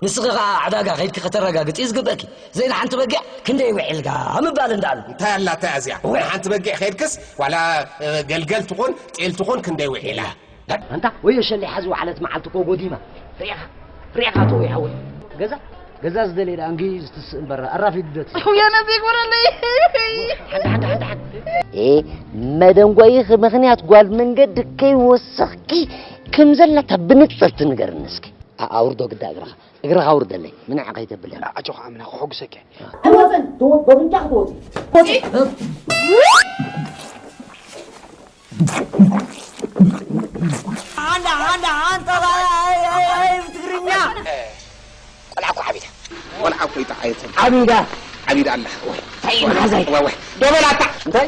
ንስኺ ኸዓ ዕዳጋ ኸይድኪ ከተረጋግጺ እዩ ዝግበእኪ። ዘይን ሓንቲ በጊዕ ክንደይ ውዒልካ ምባል እንዳኣሉ። እንታይ ኣላታ እዚኣ? ወይ ሓንቲ በጊዕ ኸይድክስ ዋላ ገልገል ትኾን ጤል ትኾን ክንደይ ውዒላ? ኣንታ ወዮ ሸሊሓ ዝወዓለት መዓልቲ እኮ ጎዲማ። ሪኢኻ ሪኢኻ እቶ ይሓወይ። ገዛ ገዛ ዝደልየ ደኣ እንግዩ ዝትስእ እምበር ኣራፊዱ ዶ ትስእ? ወያነ ዘይግበረለይ። ሓንቲ ሓንቲ ሓንቲ ሓንቲ። ኤ መደንጎይኺ ምኽንያት ጓል መንገዲ ከይወሰኽኪ ከም ዘለታ ብንጽርቲ ንገርኒ እስኪ። ኣውርዶ ግዳ እግርኻ እግርኻ ኣውርደለይ ምንዓ ከይተብለኒ። ኣጆኻ ኣምና ከሐጉሰኪ። ኣይወፅን ትወፅ በፍንጫ ክትወፂ ወፂ ኣንዳ ኣንዳ ኣንጠባ ትግርኛ ቆልዓ እኮ ዓቢዳ ቆልዓ እኮ ይጠዓየት ዓቢዳ ዓቢዳ ኣላ እንታይ መሓዛይ ደበላታ እንታይ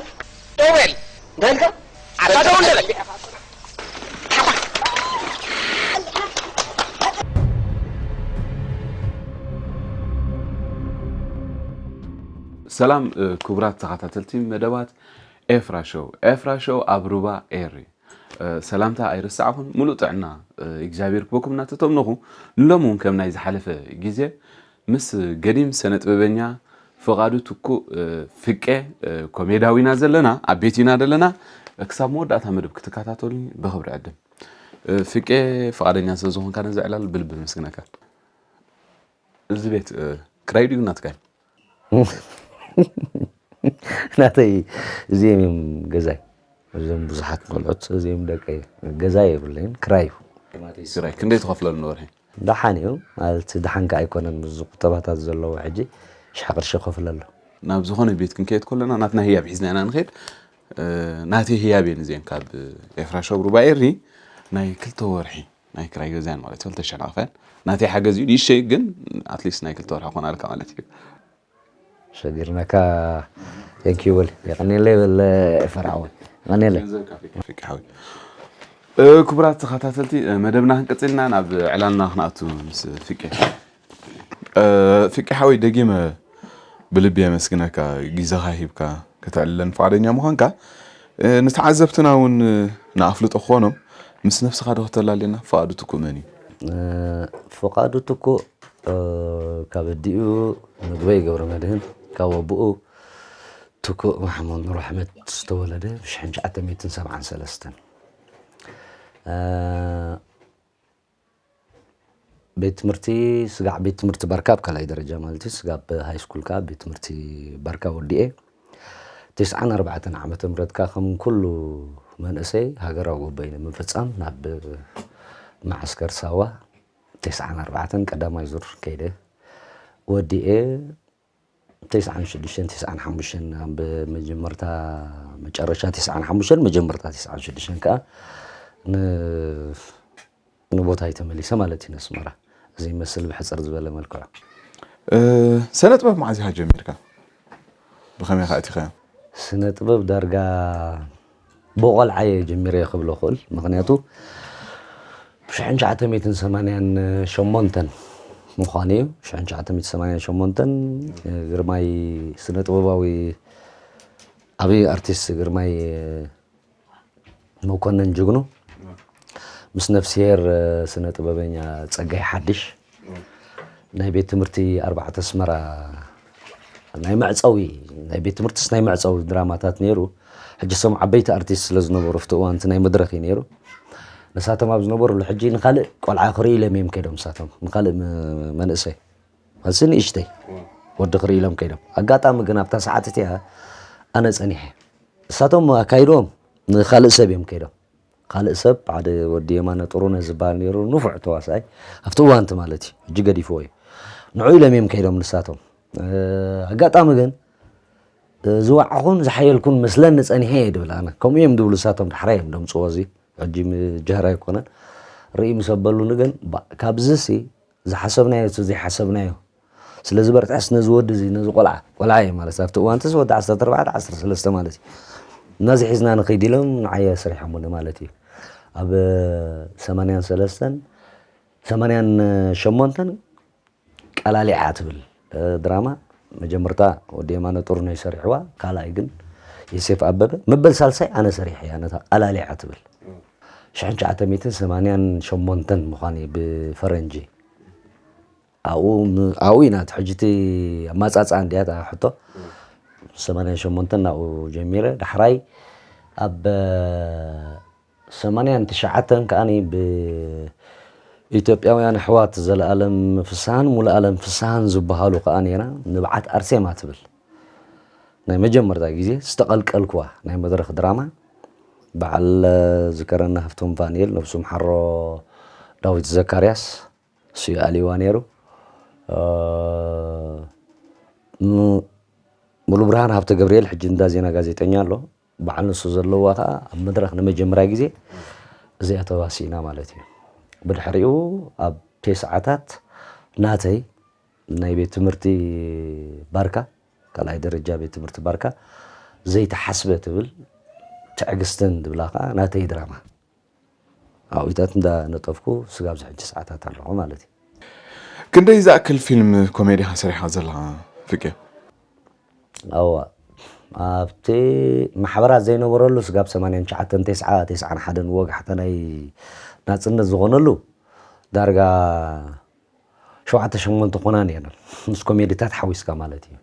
ደበል እንታይ ኢልካ ኣታ ደው እንደበል ሰላም ክቡራት ተኸታተልቲ መደባት ኤፍራ ሾው። ኤፍራ ሾው ኣብ ሩባ ኤሪ ሰላምታ ኣይረሳዕኹን። ሙሉእ ጥዕና እግዚኣብሔር ክበኩም እናተተምነኹ ንሎም እውን ከም ናይ ዝሓለፈ ግዜ ምስ ገዲም ሰነ ጥበበኛ ፍቓዱ ትኩእ ፍቄ ኮሜዳዊና ዘለና ኣብ ቤት ኢና ዘለና ክሳብ መወዳእታ መደብ ክትከታተሉኝ ብክብሪ ዕድም ፍቄ ፍቓደኛ ስለ ዝኾንካ ነዚ ዕላል ብልቢ መስግነካ። እዚ ቤት ክራይ ድዩ ናትካ? ናተይ እዚኦም እዮም ገዛይ። እዞም ብዙሓት ቆልዑት እዚኦም ደቀይ ገዛ የብለይን ክራይ እዩ። ክራይ ክንደይ ትኸፍለሉ ንወርሒ? ደሓን እዩ ማለት ደሓን ከ ኣይኮነን ምስዚ ቁጠባታት ዘለዎ ሕጂ ሽሕ ቅርሺ ከፍለሉ። ናብ ዝኾነ ቤት ክንከየድ ከለና ናትና ህያብ ሒዝና ኢና ንኸይድ። ናተይ ህያብ እየን እዚአን ካብ ኤፍራ ሾው ሩባ ኤሪ ናይ ክልተ ወርሒ ናይ ክራይ ገዛን ማለት ክልተ ሽሕ ናቕፈን ናተይ ሓገዝ እዩ ንእሽተይ ግን ኣትሊስት ናይ ክልተ ወርሒ ክኾናልካ ማለት እዩ። ሸጊርናካ ቴንኪዩ በል የቐኔለ በል ፈርዓወይ የቐኔለ። ክቡራት ተኸታተልቲ መደብና ክንቅፅልና ናብ ዕላልና ክንኣቱ ምስ ፍቄ ፍቄ ሓወይ ደጊመ ብልቢ የመስግነካ ግዜኻ ሂብካ ከተዕልለን ፍቓደኛ ምዃንካ ንተዓዘብትና እውን ንኣፍልጦ ክኾኖም ምስ ነብስኻ ዶ ክተላልየና ፍቓዱ ትኩእ መን እዩ? ፍቓዱ ትኩእ ካብ ኣዲኡ ምግበይ ገብረመድህን ካብ ኣቦኡ ትኩእ ማሕሙድ ኑርኣሕመድ ዝተወለደ ብ ሽሕን ትሽዓተ ሚእትን ሰብዓን ሰለስተን ቤት ትምህርቲ ስጋዕ ቤት ትምህርቲ በርካ ኣብ ካልኣይ ደረጃ ማለት እዩ ስጋብ ሃይ ስኩል ከዓ ቤት ትምህርቲ በርካ ወዲኤ ተስዓን ኣርባዕተን ዓመተ ምህረት ከዓ ከም ኩሉ መንእሰይ ሃገራዊ ጉባኤ ንምፍፃም ናብ መዓስከር ሳዋ ተስዓን ኣርባዕተን ቀዳማይ ዙር ከይደ ወዲኤ ተስዓን ሽዱሽተን ተስዓን ሓሙሽተን ኣብ መጀመርታ መጨረሻ ተስዓን ሓሙሽተን መጀመርታ ተስዓን ሽዱሽተን ከዓ ንቦታይ ተመሊሰ ማለት እዩ ነስመራ እዚ ይመስል ብሕፅር ዝበለ መልክዑ ስነ ጥበብ መዓዝ ኢኻ ጀሚርካ ብኸመይ ኢኻ ኣቲኻዮ ስነ ጥበብ ዳርጋ ብቆልዓየ ጀሚረ ክብሎ ክእል ምክንያቱ ሽሕን ትሽዓተ ሚእትን ሰማንያን ሸሞንተን ምዃኑ እዩ። ሽሕን ትሽዓተ ሚእትን ሰማንያን ሸሞንተን ግርማይ ስነ ጥበባዊ ዓብዪ ኣርቲስት ግርማይ መኮነን ጅግኑ ምስ ነፍስሄር ስነ ጥበበኛ ፀጋይ ሓድሽ ናይ ቤት ትምህርቲ ኣርባዕተ ኣስመራ ናይ መዕፀዊ ናይ ቤት ትምህርትስ ናይ መዕፀዊ ድራማታት ነይሩ። ሕጂ እሶም ዓበይቲ ኣርቲስት ስለ ዝነበሩ ኣብቲ እዋን እቲ ናይ መድረኽ እዩ ነይሩ። ንሳቶም ኣብ ዝነበሩሉ ሕጂ ንኻልእ ቆልዓ ክርኢ ኢሎም እዮም ከይዶም ንሳቶም ንኻልእ መንእሰይ መልሲ ንእሽተይ ወዲ ክርኢ ኢሎም ከይዶም። ኣጋጣሚ ግን ኣብታ ሰዓት እቲኣ ኣነ ፀኒሐ። ንሳቶም ኣካይድዎም ንኻልእ ሰብ እዮም ከይዶም። ካልእ ሰብ ሓደ ወዲ የማነ ጥሩነህ ዝበሃል ነይሩ ንፉዕ ተዋሳኣይ ኣብቲ እዋንቲ ማለት እዩ ሕጂ ገዲፍዎ እዩ ንዑ ኢሎም እዮም ከይዶም ንሳቶም ኣጋጣሚ ግን ዝወዓኹን ዝሓየልኩን መስለኒ ጸኒሐ እየ ድብል ኣነ ከምኡ እዮም ድብሉ ንሳቶም ዳሕራይ እዮም ደምፅዎ እዚ ሕጂ ጀህራ ኣይኮነን ርኢ ምስ ኣበሉኒ ግን ካብዚ ሲ ዝሓሰብናዮ እቲ ዘይሓሰብናዮ ስለዚ በርትዐስ ነዚ ወዲ እዚ ነዚ ቆልዓ ቆልዓ እየ ማለት ኣብቲ እዋን ተስ ወዲ ዓሰርተ ኣርባዕተ ዓሰርተ ሰለስተ ማለት እዩ ነዚ ሒዝና ንኸይድ ኢሎም ንዓይ ኣስሪሖምኒ ማለት እዩ ኣብ ሰማንያን ሰለስተን ሰማንያን ሸሞንተን ቀላሊዓ ትብል ድራማ መጀመርታ ወዲ የማነ ጥሩነህ ሰሪሕዋ ካልኣይ ግን የሴፍ ኣበበ መበል ሳልሳይ ኣነ ሰሪሐያ ነታ ቀላሊዓ ትብል ሽሕን ትሽዓተ ሚእትን ሰማንያን ሸሞንተን ምዃኑ እዩ ብፈረንጂ ኣብኡ ም- ኣብኡ ኢና እቲ ሕጂ እቲ ኣማፃፅኣ እንድያ እታ ሕቶ ሰማንያን ሸሞንተን ናብኡ ጀሚረ። ዳሕራይ ኣብ ሰማንያን ትሽዓተን ከኣኒ ብኢትዮጵያውያን ኣሕዋት ዘለኣለም ፍስሃን ሙሉኣለም ፍስሃን ዝበሃሉ ከኣ ነይራ። ንብዓት ኣርሴማ ትብል ናይ መጀመርታ ግዜ ዝተቐልቀልኩዋ ናይ መድረኽ ድራማ በዓል ዝከረና ሃፍቶም ፋንኤል፣ ነብሱ ምሓሮ ዳዊት ዘካርያስ፣ እሱ እዩ ኣልይዋ ነይሩ። እ፣ ም- ሙሉ ብርሃን ሃብተ ገብርኤል ሕጂ እንዳ ዜና ጋዜጠኛ ኣሎ። በዓል ንሱ ዘለዋ ከኣ ኣብ መድረኽ ንመጀመርያ ግዜ እዚኣ ተዋሲእና ማለት እዩ። ብድሕሪኡ ኣብ ቴስዓታት ናተይ ናይ ቤት ትምህርቲ ባርካ፣ ካልኣይ ደረጃ ቤት ትምህርቲ ባርካ ዘይተሓስበ ትብል ትዕግስትን ዝብላ ከኣ ናተይ ድራማ ኣብኡታት እንዳነጠፍኩ ስጋብ ዝሕጂ ሰዓታት ኣለኹ ማለት እዩ። ክንደይ ዝኣክል ፊልም ኮሜዲ ኢኻ ሰሪሕኻ ዘለኻ ፍቄ? ኣዋ ኣብቲ ማሕበራት ዘይነበረሉ ስጋብ ሰማንያን ትሽዓተን፣ ተስዓ፣ ተስዓን ሓደን ወጋሕታ ናይ ናፅነት ዝኾነሉ ዳርጋ ሸውዓተ ሸሞንተ ኮና ነይረን ምስ ኮሜዲታት ሓዊስካ ማለት እዩ።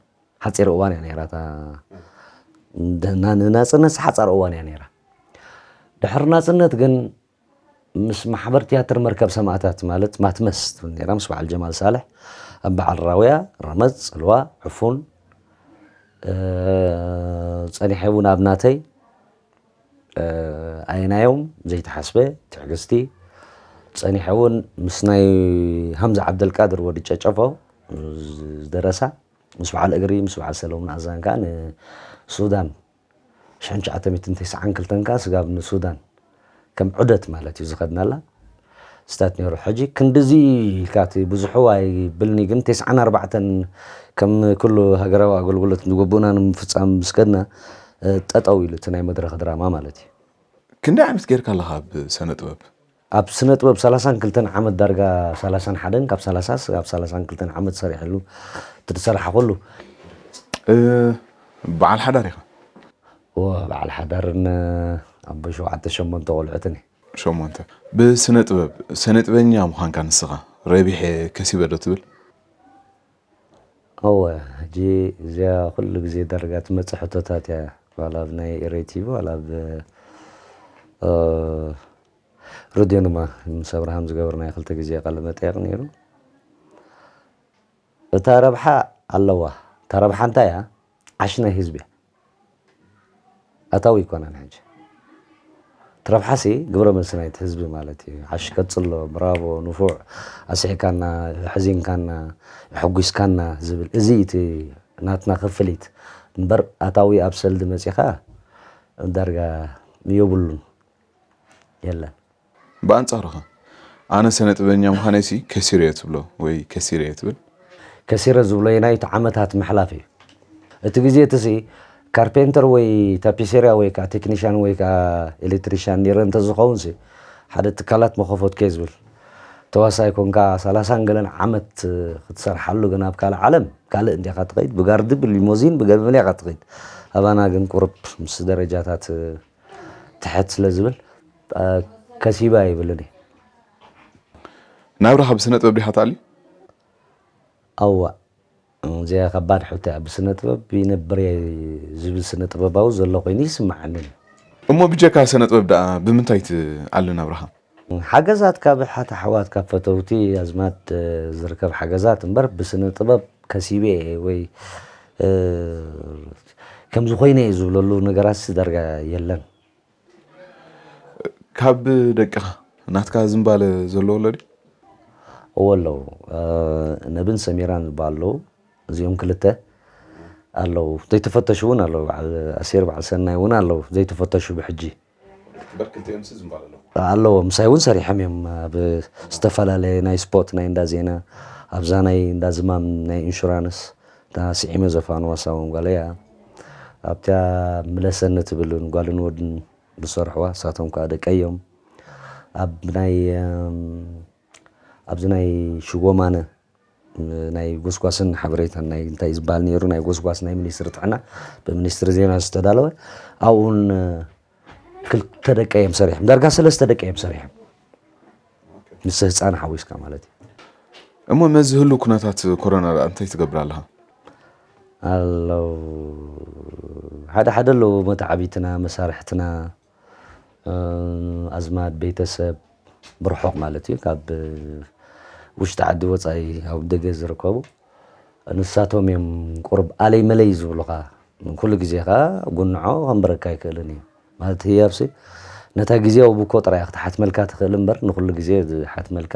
ሓፂር እዋን እያ ነይራ እታ ን- ንናፅነት ሓፃር እዋን እያ ነይራ። ድሕሪ ናፅነት ግን ምስ ማሕበር ትያትር መርከብ ሰማእታት ማለት ማትመስ ትብል ነይራ ምስ በዓል ጀማል ሳልሕ ኣብ በዓል ራውያ ረመፅ ፅልዋ ዕፉን እ፣ ፀኒሐ እውን ኣብ ናተይ እ፣ ኣየናዮም ዘይተሓስበ ትዕግስቲ ፀኒሐ እውን ምስ ናይ ሃምዛ ዓብደልቃድር ወዲ ጨጨፎ ዝደረሳ ምስ በዓል እግሪ ምስ በዓል ሰለሙን ኣዛን ከዓ ንሱዳን ሽሕን ትሽዓተ ሚእትን ተስዓን ክልተን ከዓ ስጋብ ንሱዳን ከም ዑደት ማለት እዩ ዝኸድናላ ስታት ነይሩ። ሕጂ ክንድዚ ኢልካ እቲ ብዙሑ ኣይብልኒ፣ ግን ተስዓን ኣርባዕተን ከም ኩሉ ሃገራዊ ኣገልግሎት ዝግብኡና ንምፍፃም ምስ ከድና እ፣ ጠጠው ኢሉ እቲ ናይ መድረኽ ድራማ ማለት እዩ። ክንደይ ዓመት ጌርካ ኣለኻ ኣብ ስነ ጥበብ? ኣብ ስነ ጥበብ ሰላሳን ክልተን ዓመት ዳርጋ ሰላሳን ሓደን ካብ ሰላሳ ስጋብ ሰላሳን ክልተን ዓመት ሰሪሐሉ ትዝሰራሕኩሉ። እ፣ በዓል ሓዳር ኢኻ? ወ በዓል ሓዳርን ኣቦ ሸውዓተ ሸሞንተ ቆልዑትን እየ። ሸሞንተ። ብስነ ጥበብ ስነ ጥበበኛ ምዃንካ ንስኻ ረቢሐ ከሲበ ዶ ትብል? እወ ሕጂ እዚኣ ኩሉ ግዜ ዳርጋ ትመፅእ ሕቶታት እያ። ዋላ ኣብ ናይ ኤረይ ቲቪ ዋላ ኣብ እ፣ ሬድዮ ድማ ምስ ኣብርሃም ዝገበርናዮ ክልተ ግዜ ቃለ መጠየቕ ነይሩ። እታ ረብሓ ኣለዋ። እታ ረብሓ እንታይ እያ? ዓሽ ናይ ህዝቢ እያ። ኣታዊ ኣይኮነን ሕጂ። እቲ ረብሓሲ ግብረ መልሲ ናይቲ ህዝቢ ማለት እዩ። ዓሽ ቀጽሎ፣ ብራቮ፣ ንፉዕ፣ ኣስሒካና፣ ኣሕዚንካና፣ ኣሐጒስካና ዝብል እዚ እቲ ናትና ክፍሊት እምበር ኣታዊ ኣብ ሰልዲ መጺኻ ዳርጋ የብሉን የለን። ብኣንጻሩኸ ኣነ ሰነ ጥበበኛ ምዃነይሲ ከሲረዮ ትብሎ ወይ ከሲረዮ ትብል? ከሲረ ዝብሎ ናይቲ ዓመታት ምሕላፍ እዩ። እቲ ግዜ እቲ ሲ ካርፔንተር ወይ ታፒሴርያ ወይ ከዓ ቴክኒሽያን ወይ ከዓ ኤሌክትሪሽያን ነይረ እንተዝኸውን ሲ ሓደ ትካላት መኸፈትኩ እየ ዝብል። ተዋሳይ ኮንካ ሰላሳን ገለን ዓመት ክትሰርሓሉ ግን ኣብ ካልእ ዓለም ካልእ እንዲኻ ትኸይድ፣ ብጋርዲ ብሊሞዚን ብገመል ኢኻ ትኸይድ። ኣባና ግን ቁሩብ ምስ ደረጃታት ትሕት ስለ ዝብል ከሲበ ኣይብልን እየ። ናብራኻ ብስነ ጥበብ ዲኻ ተኣልዩ? ኣዋ እዚኣ ከባድ ሕቶ እያ። ብስነ ጥበብ ይነብር እየ ዝብል ስነ ጥበባዊ ዘሎ ኮይኑ ይስምዓኒ። እሞ ብጀካ ስነ ጥበብ ደኣ ብምንታይ ትኣሊ ናብራኻ? ሓገዛት ካብ ሓት ኣሕዋት ካብ ፈተውቲ ኣዝማድ ዝርከብ ሓገዛት እምበር ብስነ ጥበብ ከሲበ እየ ወይ ከምዚ ኮይነ እየ ዝብለሉ ነገራት ዳርጋ የለን። ካብ ደቅኻ ናትካ ዝንባለ ዘለዎ ኣሎ ድዩ? እወ ኣለዉ። ነብን ሰሚራን ዝበሃሉ ኣለዉ። እዚኦም ክልተ ኣለዉ። ዘይተፈተሹ እውን ኣለዉ። በዓል ኣሴር በዓል ሰናይ እውን ኣለዉ ዘይተፈተሹ ብሕጂ። ኣለዎ ምሳይ እውን ሰሪሖም እዮም ኣብ ዝተፈላለየ ናይ ስፖርት ናይ እንዳ ዜና ኣብዛ ናይ እንዳ ዝማም ናይ ኢንሹራንስ እታ ስዒመ ዘፋንዋ ሳውን ጓለያ ኣብታ ምለሰኒ ትብል ጓልን ወድን ዝሰርሕዋ እሳቶም ከዓ ደቀይ እዮም። ኣብ ናይ ኣብዚ ናይ ሽጎማነ ናይ ጎስጓስን ሓበሬታን ናይ እንታይ ዝበሃል ነይሩ ናይ ጎስጓስ ናይ ሚኒስትሪ ጥዕና ብሚኒስትሪ ዜና ዝተዳለወ ኣብኡን ክልተ ደቀ እዮም ሰሪሖም ዳርጋ ሰለስተ ደቀ እዮም ሰሪሖም ምስ ህፃን ሓዊስካ ማለት እዩ። እሞ ነዚ ህሉ ኩነታት ኮሮና ደኣ እንታይ ትገብር ኣለኻ? ኣለዉ ሓደ ሓደ ኣለዉ መተዓቢትና፣ መሳርሕትና፣ እ፣ ኣዝማድ፣ ቤተሰብ፣ ብርሑቕ ማለት እዩ፣ ካብ ውሽጢ ዓዲ ወፃኢ ኣብ ደገ ዝርከቡ፣ ንሳቶም እዮም ቁሩብ ኣለይ መለይ ዝብሉኻ። ኩሉ ግዜ ኸዓ ጉንዖ ከንብረካ ኣይክእልን እዩ። ማለት ህያብሲ ነታ ግዜያዊ ብኮ ጥራይ ክትሓትመልካ ትኽእል እምበር ንኹሉ ግዜ ዝሓትመልካ፣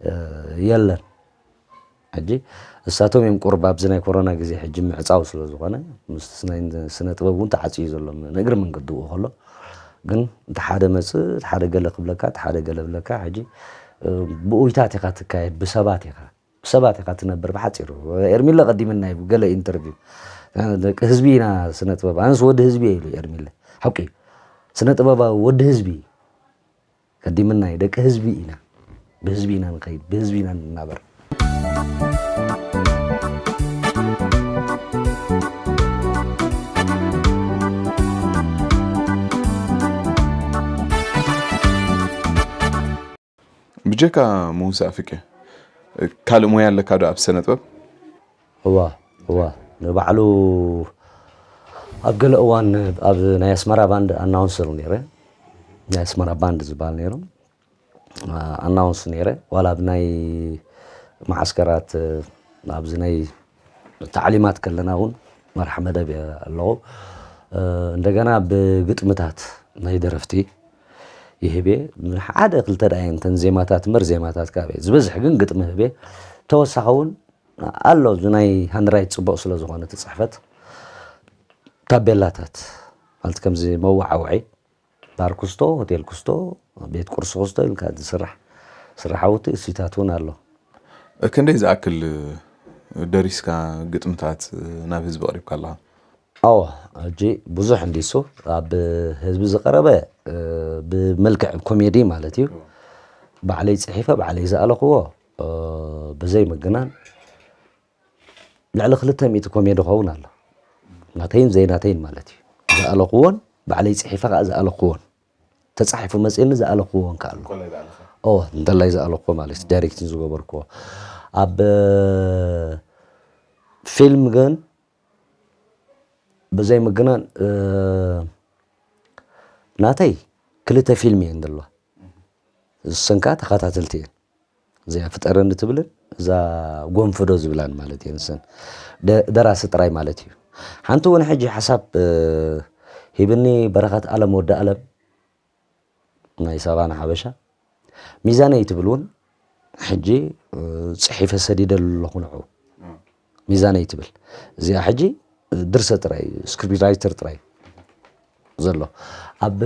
እ፣ የለን። ሕጂ እሳቶም እዮም ቁሩብ ኣብዚ ናይ ኮሮና ግዜ ሕጂ ምዕፃው ስለ ዝኾነ ምስ ናይ ስነ ጥበብ እውን ተዓፅዩ ዘሎ ንእግሪ መንገድኡ ከሎ፣ ግን እቲ ሓደ መፅእ እቲ ሓደ ገለ ክብለካ እቲ ሓደ ገለ ብለካ። ሕጂ፣ እ፣ ብኡይታት ኢኻ ትካየድ፣ ብሰባት ኢኻ ብሰባት ኢኻ ትነብር። ብሓፂሩ ኤርሚለ ቀዲምና እዩ ገለ ኢንተርቪው ደቂ ህዝቢ ኢና፣ ስነ ጥበብ ኣነስ ወዲ ህዝቢ እየ ኢሉ ኤርሚለ። ሓቂ እዩ። ስነ ጥበባዊ ወዲ ህዝቢ እዩ። ቀዲምና እዩ፣ ደቂ ህዝቢ ኢና፣ ብህዝቢ ኢና ንኸይድ፣ ብህዝቢ ኢና ንናበር። ብጀካ ምውሳእ ፍቄ ካልእ ሞያ ኣለካ ዶ ኣብ ስነ ጥበብ? እዋ እዋ ንባዕሉ ኣብ ገለ እዋን ኣብ ናይ ኣስመራ ባንድ ኣናውንሰር ነይረ። ናይ ኣስመራ ባንድ ዝበሃል ነይሩ፣ ኣናውንስ ነይረ። ዋላ ኣብ ናይ መዓስከራት ኣብዚ ናይ ታዕሊማት ከለና እውን መርሓ መደብ ኣለኹ። እንደገና ብግጥምታት ናይ ደረፍቲ ይህቤ። ሓደ ክልተ ደኣ እንተን ዜማታት እምበር ዜማታት ካብ ዝበዝሕ ግን ግጥሚ ህቤ። ተወሳኺ እውን ኣሎ፣ እዚ ናይ ሃንድራይት ፅቡቕ ስለ ዝኾነ እቲ ፅሕፈት ታቤላታት ማለት ከምዚ መወዓውዒ ባር ኩስቶ፣ ሆቴል ኩስቶ፣ ቤት ቁርሲ ኩስቶ ኢልካ ዝስራሕ ስራሓውቲ እሱይታት እውን ኣሎ። ክንደይ ዝኣክል ደሪስካ ግጥምታት ናብ ህዝቢ ቀሪብካ ኣለኻ? ኣዎ፣ ሕጂ ብዙሕ እንዲሱ ኣብ ህዝቢ ዝቐረበ፣ እ፣ ብመልክዕ ኮሜዲ ማለት እዩ። ባዕለይ ጽሒፈ ባዕለይ ዝኣለኽዎ፣ እ፣ ብዘይ ምግናን ልዕሊ ክልተ ሚእቲ ኮሜዲ ኸውን ኣሎ። ናተይን ዘይናተይን ማለት እዩ። ዝኣለኽዎን ባዕለይ ጽሒፈ ከዓ ዝኣለኽዎን። ተጻሒፉ መጽእኒ ዝኣለኽዎን ከዓ ኣሎ። ኦ፣ እንተላይ ዝኣለኽዎ ማለት እዩ፣ ዳይሬክቲንግ ዝገበርክዎ። ኣብ፣ እ፣ ፊልም ግን ብዘይ ምግናን፣ እ፣ ናተይ ክልተ ፊልም እየን ዘለዋ። እሰን ከዓ ተኸታተልቲ እየን። እዚኣ ፍጠረኒ ትብልን እዛ ጎንፍዶ ዝብላን ማለት እየን። እሰን ደ-፣ ደራሲ ጥራይ ማለት እዩ። ሓንቲ እውን ሕጂ ሓሳብ፣ እ፣ ሂብኒ በረኸት ኣለም ወዲ ኣለም ናይ ሳቫና ሓበሻ። ሚዛነይ ትብል እውን ሕጂ፣ እ፣ ጽሒፈ ሰዲደ ኣለኹ ንዑ። ሚዛነይ ትብል እዚኣ ሕጂ ድርሰት ጥራይ፣ ስክሪፕት ራይተር ጥራይ ዘሎ። ኣብ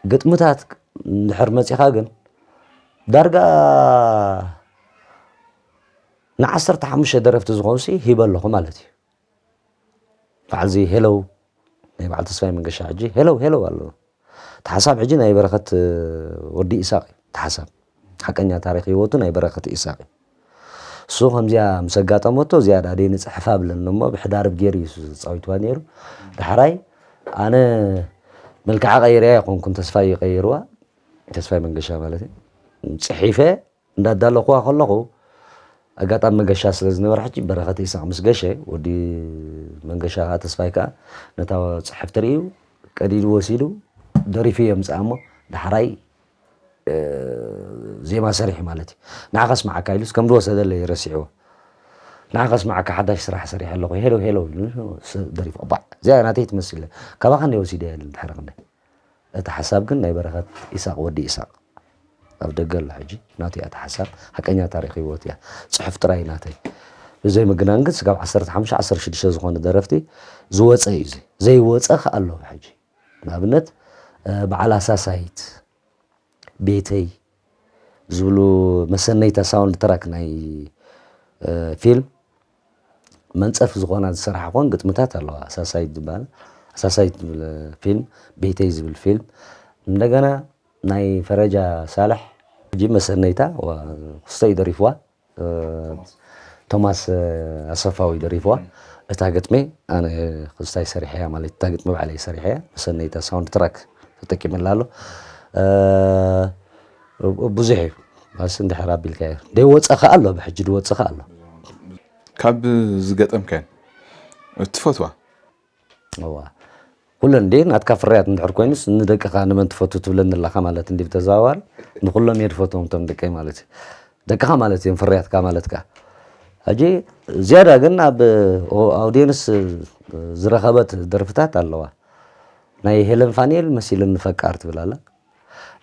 ግጥምታት እንድሕር መጺኻ ግን ዳርጋ ንዓሰርተ ሓሙሽተ ደረፍቲ ዝኾኑሲ ሂበ ኣለኹ ማለት እዩ። በዓል እዚ ሄለው ናይ በዓል ተስፋይ መንገሻ ሕጂ ሄለው ሄለው ኣሎ። እቲ ሓሳብ ሕጂ ናይ በረኸት ወዲ ኢሳቕ እዩ። እቲ ሓሳብ ሓቀኛ ታሪኽ ህይወቱ ናይ በረኸት ኢሳቕ እዩ። እሱ ከምዚኣ ምስ ኣጋጠመቶ እዚኣ ዳዴ ንፅሕፋ ብለኒ እሞ ብሕዳርብ ገይሩ እዩ ዝፃዊትዋ ነይሩ። ዳሕራይ ኣነ መልክዓ ቀይረያ ኣይኮንኩን፣ ተስፋይ እዩ ቀይርዋ፣ ተስፋይ መንገሻ ማለት እዩ። ፅሒፈ እንዳዳለኹዋ ከለኹ ኣጋጣሚ መገሻ ስለ ዝነበረ ሕጂ በረኸት ኢሳቕ ምስ ገሸ ወዲ መንገሻ ከዓ ተስፋይ ከዓ ነታ ፅሕፍቲ ርእዩ ቀዲዱ ወሲዱ ደሪፉ የምፅኣ እሞ ዳሕራይ እ፣ ዜማ ሰሪሑ ማለት እዩ። ንዓ ከስምዓካ ኢሉስ ከም ዝወሰደለይ ረሲዕዎ። ንዓ ከስምዓካ ሓዳሽ ስራሕ ሰሪሐ ኣለኹ፣ ሄሎ ሄሎ ኢሉ ስ-፣ ደሪፉ። እባዕ፣ እዚኣ ናተይ ትመስል። ካባኻ እንደ ወሲደ ኢሉ ድሕሪ ክንደይ። እቲ ሓሳብ ግን ናይ በረኸት ኢሳቕ ወዲ ኢሳቕ ኣብ ደገ ኣሎ ሕጂ። ናቱ እያ እቲ ሓሳብ። ሓቀኛ ታሪኽ ህይወት እያ። ጽሑፍ ጥራይ ናተይ። ብዘይ ምግናን ግን ስጋብ ዓሰርተ ሓሙሽተ ዓሰርተ ሽዱሽተ ዝኾነ ደረፍቲ ዝወጸ እዩ። እዚ ዘይወጸ ከ ኣሎ ሕጂ። ንኣብነት፣ እ፣ በዓል ኣሳሳይት፣ ቤተይ ዝብሉ መሰነይታ ሳውንድ ትራክ ናይ፣ እ፣ ፊልም መንጸፍ ዝኾና ዝሰራሕኾን ግጥምታት ኣለዋ። ኣሳሳይት ዝበሃል፣ ኣሳሳይት ዝብል ፊልም፣ ቤተይ ዝብል ፊልም፣ እንደገና ናይ ፈረጃ ሳልሕ ሕጂ መሰነይታ ዋ-፣ ክስተ እዩ ደሪፍዋ። እ፣ ቶማስ፣ እ፣ ኣሰፋዊ ደሪፍዋ። እታ ግጥሚ ኣነ ክስታይ ሰሪሐያ ማለት እታ ግጥሚ ባዕለይ ሰሪሐያ። መሰነይታ ሳውንድ ትራክ ተጠቂመላ ኣሎ። እ፣ ብዙሕ እዩ። ማስ እንድሕር ኣቢልካዮ ደይወፀ ከኣ ኣሎ፣ ብሕጂ ድወፀ ከኣ ኣሎ። ካብ ዝገጠምካየን ትፈትዋ? እዋ ኩለን እንዴ ናትካ ፍርያት እንድሕር ኮይኑስ፣ ንደቅኻ ንመን ትፈቱ ትብለኒ ኣለኻ ማለት እንዲ ብተዘዋዋሪ። ንኩሎም እየ ድፈትዎም እቶም ደቀይ ማለት እዩ። ደቅኻ ማለት እዮም ፍርያትካ ማለት ከኣ። ሕጂ ዝያዳ ግን ኣብ ኣውዲየንስ ዝረኸበት ደርፍታት ኣለዋ። ናይ ሄለን ፋንኤል መሲልኒ ፈቃር ትብል ኣላ።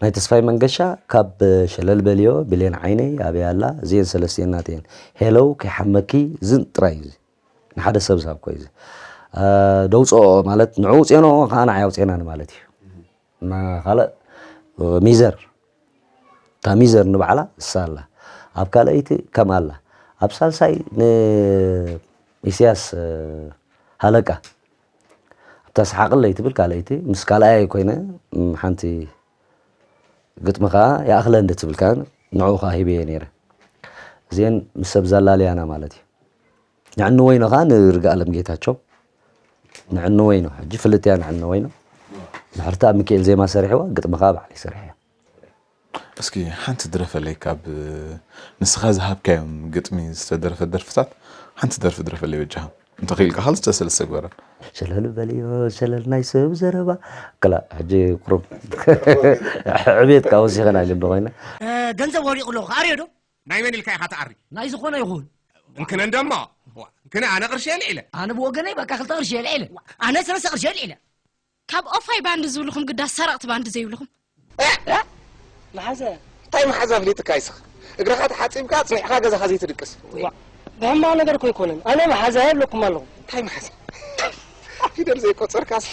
ናይ ተስፋይ መንገሻ ካብ ሸለል በልዮ፣ ብሌን ዓይነይ ኣበይ ኣላ፣ እዚኤን ሰለስቲኤን ናተየን። ሄለው፣ ከይሓመኪ፣ ዝን ጥራይ እዩ። ንሓደ ሰብ ዝሃብኮ እዩ። ደውፅኦ ማለት ንዑ ውፅኤኖ ከዓ ንዓይ ኣውፅኤናኒ ማለት እዩ። ካልእ ሚዘር፣ እታ ሚዘር ንባዕላ እሳ ኣላ። ኣብ ካልኣይቲ ከም ኣላ። ኣብ ሳልሳይ ንኢስያስ ሃለቃ ኣብታ ሰሓቕለይ ትብል ካልኣይቲ ምስ ካልኣይ ኮይነ ሓንቲ ግጥሚ ከዓ ይኣኽለኒ ትብል ከዓ ንዕኡ ከዓ ሂበዮ ነይረ። እዚአን ምስ ሰብ ዘላልያና ማለት እዩ። ንዕንወይኖ ከዓ ንርግኣለም ጌታቸው ንዕንወይኖ ሕጂ ፍልጥያ ንዕንወይኖ ድሕርቲ ኣብ ሚካኤል ዜማ ሰሪሕዋ ግጥሚ ከዓ ባዕለይ ሰሪሐያ። እስኪ ሓንቲ ድረፈለይ ካብ ንስኻ ዝሃብካዮም ግጥሚ ዝተደረፈ ደርፍታት ሓንቲ ደርፊ ድረፈለይ በጃኻ እንተኽኢልካ ክልተ ሰለስተ ግበረን። ሸለል በልዮ ሸለል ናይ ሰብ ዘረባ ክላ ሕጂ ቁሩብ ዕቤት ካብ ወሲኸና ግን ኮይና ገንዘብ ወዲቑ ኣለኹ ኣርዮ ዶ ናይ መን ኢልካ ኢኻ ትኣሪ ናይ ዝኾነ ይኹን እንክነ እንደሞ እንክነ ኣነ ቅርሺ የልዒለ ኣነ ብወገነይ በቃ ክልተ ቅርሺ የልዒለ ኣነ ሰለስተ ቅርሺ የልዒለ ካብ ኦፋይ ባንድ ዝብልኹም ግዳ ሰረቕቲ ባንድ ዘይብልኹም መሓዘ እንታይ መሓዛ ኣፍሊጥካ ይስኽ እግርኻ ተሓፂብካ ፅኒዕኻ ገዛኻ ዘይትድቅስ ብሕማቕ ነገር እኮ ኣይኮነን ኣነ መሓዛ የብለኩም ኣለኹ እንታይ መሓዛ ፊደል ዘይቆፀርካስ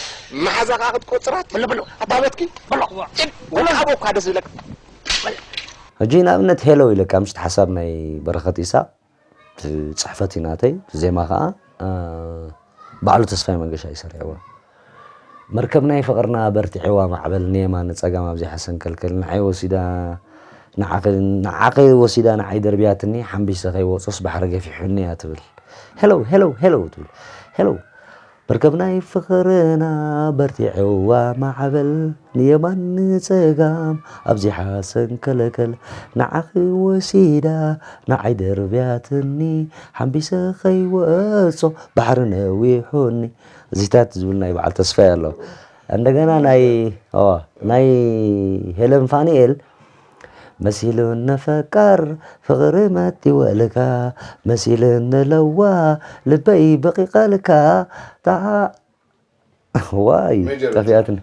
መሓዛ ከዓ ክትቆፅራ ትብሎ ኣታበትኪ ብሎ ወላ ኣቦ እኳ ደስ ዝብለካ ሕጂ ንኣብነት ሄሎ ኢለካ ምሽቲ ሓሳብ ናይ በረኸት ኢሳቅ እቲ ፅሕፈት እዩ ናተይ፣ ዜማ ከዓ ባዕሉ ተስፋይ መንገሻ እዩ ሰሪዕዎ። መርከብ ናይ ፍቕርና በርቲዕዋ ማዕበል ንየማን ንፀጋም ኣብዚሓ ሰንከልከል ንዓይ ወሲዳ ንዓኺ ንዓኺ ወሲዳ ንዓይ ደርብያትኒ ሓምቢሰ ከይወፆስ ባሕሪ ገፊሑኒ እያ ትብል። ሄለው ሄለው ሄለው ትብል ሄለው መርከብ ናይ ፍቕርና በርቲዕዋ ማዕበል ንየማን ንጸጋም ኣብዚሓ ሰንከለከል ንዓኺ ወሲዳ ንዓይ ደርብያትኒ ሓምቢሰ ኸይወጾ ባሕሪ ነዊሑኒ እዚታት ዝብል ናይ በዓል ተስፋይ ኣሎ እንደገና ናይ ናይ ሄለን ፋንኤል መሲሉኒ ፈቃር ፍቕሪ መቲወልካ መሲሉኒ ለዋ ልበይ በቂቐልካ ተዓ ዋይ ጠፊኣትኒ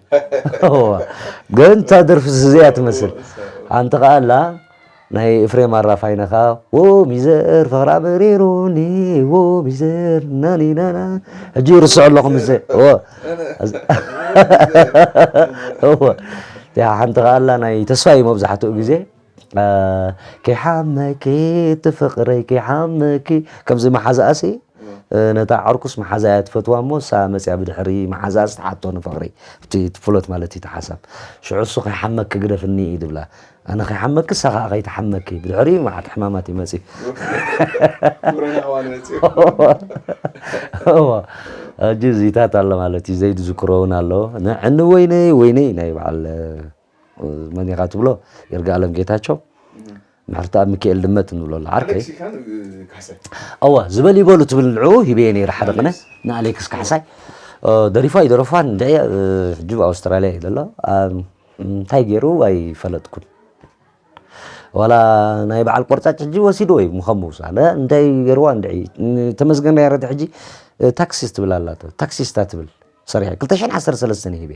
ግን እታ ደርፊ እዚኣ ትመስል ሓንቲ ከኣላ ናይ ኤፍሬም ኣራፋይነኻ ዎ ሚዘር ፍቕራ መሪሩኒ ዎ ሚዘር ናኒናና ሕጂ ይርስዑ ኣለኹም እዘ እያ ሓንቲ ከኣላ ናይ ተስፋ እዩ መብዛሕትኡ ግዜ ከይሓመኪ እቲ ፍቕረይ ከይሓመኪ ከምዚ መሓዛኣሲ ነታ ዓርኩስ መሓዛ እያ ትፈትዋ እሞ እሳ መፅያ ብድሕሪ መሓዛኣስ ትሓቶ ንፍቕሪ እቲ ፍሎት ማለት እዩ ተሓሳብ ሽዑ እሱ ከይሓመኪ ግደፍኒ እዩ ድብላ ኣነ ከይሓመኪ እሳ ከዓ ከይትሓመኪ ብድሕሪኡ መዓት ሕማማት ይመፅእ ሕጂ እዚታት ኣሎ ማለት እዩ ዘይድ ዝክሮ እውን ኣሎ ንዕኒ ወይነይ ወይነይ ናይ በዓል መን ኢኻ ትብሎ ይርጋኣለም ጌታቸው ምሕርቲ ኣብ ሚካኤል ድመት ንብሎ ኣሎ ዓርከይ እዋ ዝበል ይበሉ ትብል ንዑ ሂበየ ነይረ ሓደ ቅነ ንኣሌክስ ካሕሳይ ደሪፋ ይደረፋ እንደ ሕጂ ኣውስትራልያ እዩ ዘሎ እንታይ ገይሩ ኣይፈለጥኩን ዋላ ናይ በዓል ቆርጫጭ ሕጂ ወሲድዎ እዩ ምኸም ምውሳነ እንታይ ገይርዋ እንድዒ ተመስገን ናይ ረድ ሕጂ ታክሲስ ትብል ኣላ ታክሲስታ ትብል ሰሪሐ ክልተ ሽሕን ዓሰርተ ሰለስተን ሂበ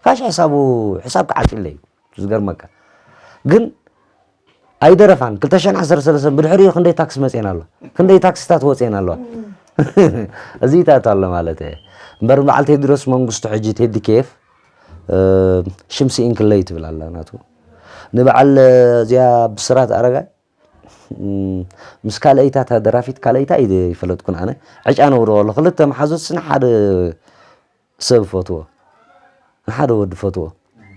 ካሽ ሕሳቡ ሕሳብ ክዓሽለይ ዝገርመካ ግን ኣይደረፋን ክልተ ሽሕን ዓሰርተ ሰለስተን ብድሕሪኡ ክንደይ ታክሲ መፅኤን ኣሎ ክንደይ ታክሲታት ወፅኤን ኣለዋ እዚታት ኣሎ ማለት እየ እምበር በዓል ቴድሮስ መንግስቱ ሕጂ ቴዲ ኬፍ ሽምሲ ኢንክለይ ትብል ኣላ ናቱ ንበዓል እዚኣ ብስራት ኣረጋይ ምስ ካልኣይታ እታ ደራፊት ካልኣይታ እዩ ይፈለጥኩን ኣነ ዕጫ ነውርኦ ኣሎ ክልተ መሓዙት ስኒ ሓደ ሰብ ፈትዎ ንሓደ ወዲ ፈትዎ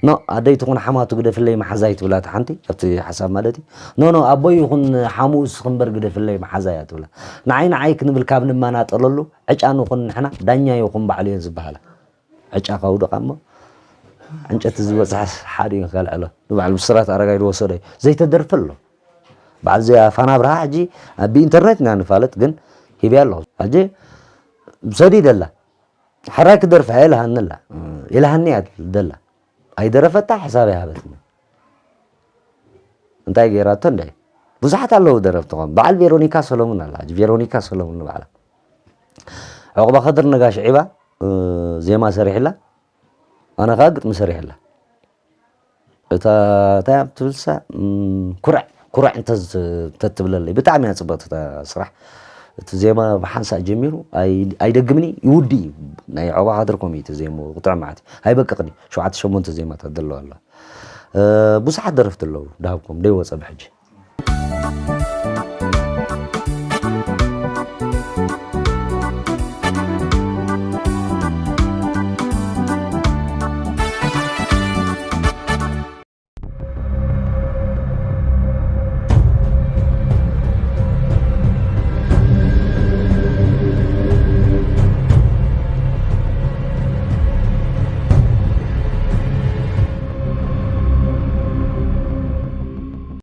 ኖ ኣደይ ትኹን ሓማቱ ግደፍለይ መሓዛይ ትብላ እቲ ሓንቲ ኣብቲ ሓሳብ ማለት እዩ ኖ ኖ ኣቦይ ይኹን ሓሙኡ እስኺ እምበር ግደፍለይ መሓዛ እያ ትብላ ንዓይ ንዓይ ክንብል ካብ ንመናጠለሉ ዕጫ ንኹን ንሕና ዳኛ ይኹን ባዕሉ እየን ዝበሃላ ዕጫ ከውድቓ እሞ ዕንጨቲ ዝበፅሐ ሓዲኡ ከልዕሎ ንባዕሉ ብስራት ኣረጋይ ዝወሰዶ እዩ ዘይተደርፈ ኣሎ በዓል እዚኣ ፋና ብርሃ ሕጂ ብኢንተርኔት ኢና ንፋለጥ፣ ግን ሂብያ ኣለኹ። ሕጂ ሰዲደላ፣ ሕራይ ክደርፋ እየ ኢላሃኒ ኣላ። ኢላሃኒ እያ ደላ። ኣይደረፈታ፣ ሕሳብ ኣይሃበትኒ። እንታይ ገይራቶ እንደ? ብዙሓት ኣለዉ ደረፍቲ ኾም። በዓል ቬሮኒካ ሰሎሙን ኣላ። ሕጂ ቬሮኒካ ሰሎሙን ንባዕላ ዑቕባ ከድር ነጋሽ ዒባ፣ እ፣ ዜማ ሰሪሕላ፣ ኣነ ኸኣ ግጥሚ ሰሪሕላ። እታ፣ እንታይ እያ ትብልሳ? እም፣ ኩርዕ፣ ኩርዕ እንተ-፣ እንተትብለለይ። ብጣዕሚ እያ ጽብቕቲ እታ ስራሕ። እቲ ዜማ ብሓንሳእ ጀሚሩ፣ ኣይ-፣ ኣይደግምኒ፣ ይውዲ እዩ። ናይ ዑቕባ ከድር ኮሚቲ ዜማ፣ ክጥዕም ማለት እዩ። ኣይበቅቕን እዩ። ሸውዓተ ሸሞንተ ዜማታት ዘለዎ ኣሎ። እ፣ ብዙሓት ደረፍቲ ኣለዉ፣ ድሃብኩም፣ ደይወጸ ብሕጂ።